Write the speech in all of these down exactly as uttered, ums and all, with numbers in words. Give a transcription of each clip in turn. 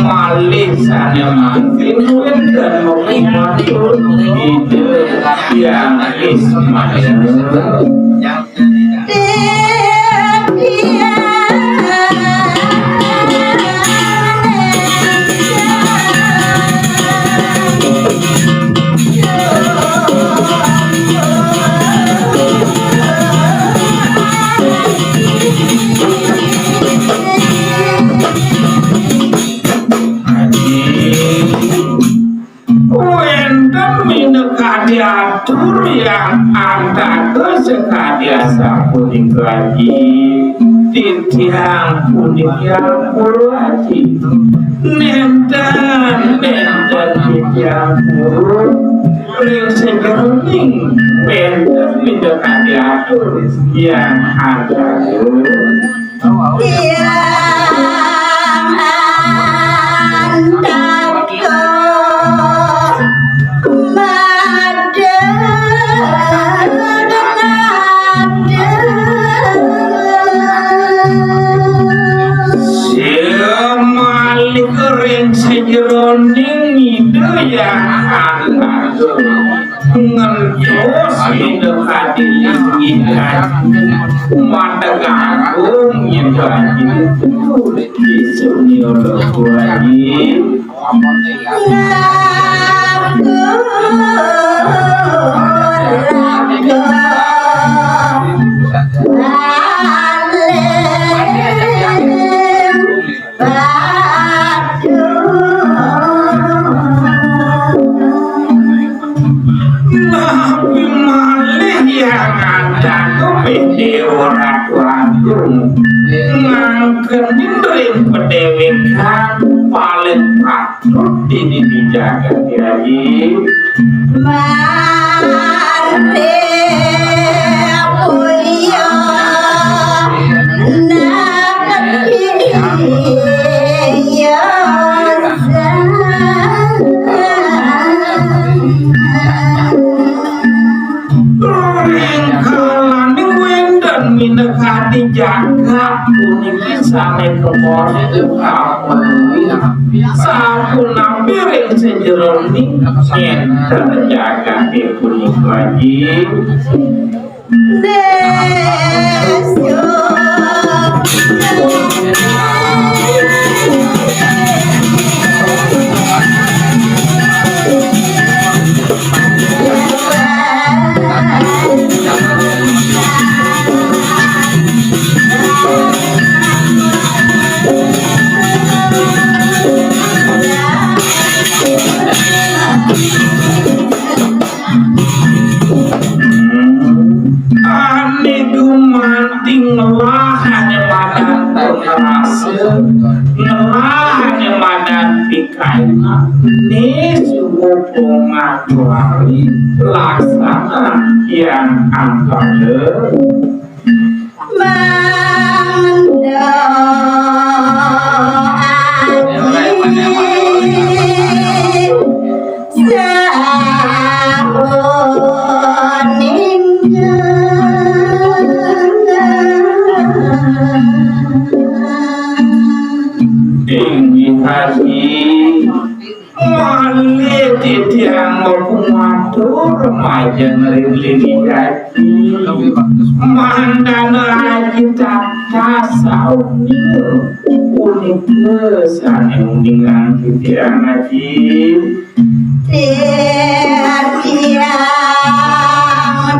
Malih sané mangkin wénten matur Ida Hyang Ismana. Wénten minangka diatur yang antaga sakadi asapunika, Aji. Titiang puniki ampura, Aji. Nénten, nénten titiang purun ring sajeroning wénten minangka diatur yang antaga. Tiang antaga madeng-madeng. Malih ring sajeroning Ida Hyang Antaga. Ngentos Ida kadi linggih, Aji. Madeg agung Ida, Aji. Isun Ida, Aji. Aduh. Napi malih yang ngancak kepédé ora kuagung. Ngangkenin ring padéwékan paling patut dini dijaga diri. Mari puya nakti ya. Ring kalaning wénten minakadi jagat puniki sané kemor. Sapunapi ring sajeroning énter jagaté punika, Aji. Ané gumanti ngelah ané madan pangrasa, ngelah ané madan pikayunan, né suba pongah tuari laksana yang angkara. Mangda Aji sapunika. Inggih, Aji. Malih titiang matur majeng ring linggih Aji. Mandana Aji tatas saunia punika sané uningang titiang, Aji. Titiang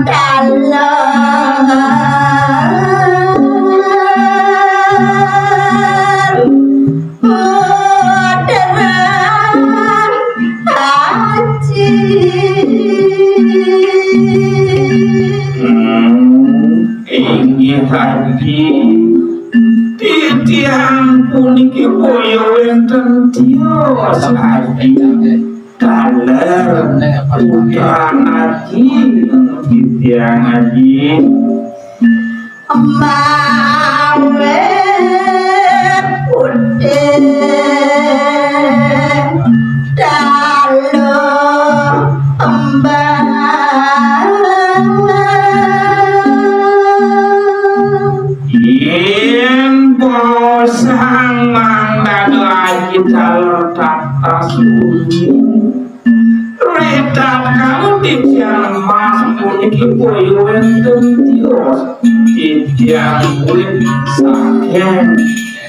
taler. Putra Aji. Hmm, inggih, Aji. Titiang puniki boya wénten tios, Aji. Taler putran Aji, titiang, Aji. Mawe putih talu embang. Yén posang mangdana Aji taler Tata suci. Ritatkala titiang mas puniki boya wénten tios, titiang wit saking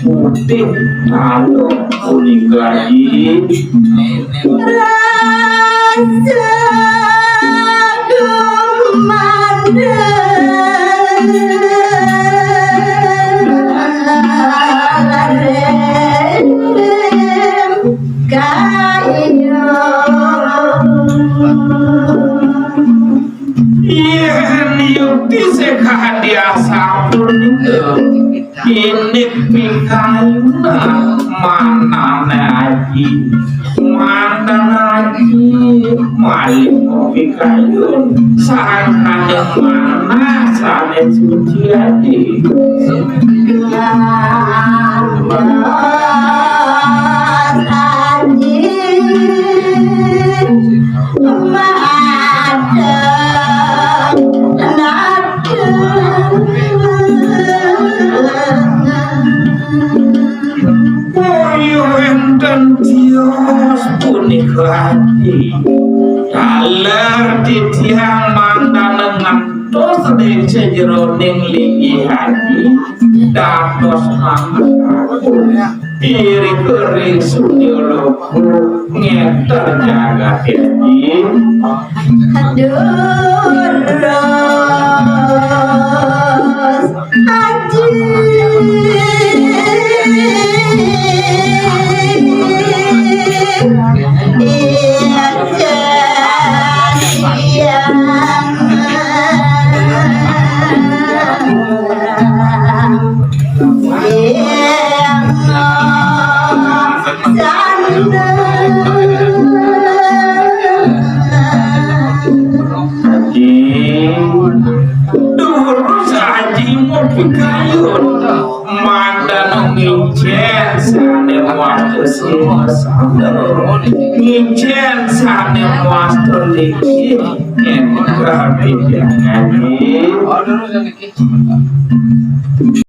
putih taluk punika, Aji. Rasa gumanten. Yén yukti sekadi asapunika, indik pikayunan manané Aji. Mandan Aji malih pikayun sangkaning manah sané suci, Aji. Boya wénten tios punika, Aji. Taler titiang mangdana ngantos ring sajeroning linggih Aji, dados mangkakun. Irika ring surya loka ngéter jagaté, Aji. Durus Aji. Aji, durus Aji mugi kayun. Mangdana ngicén sané wasta sila, ngicén sané wasta linggih, ngénten Aji.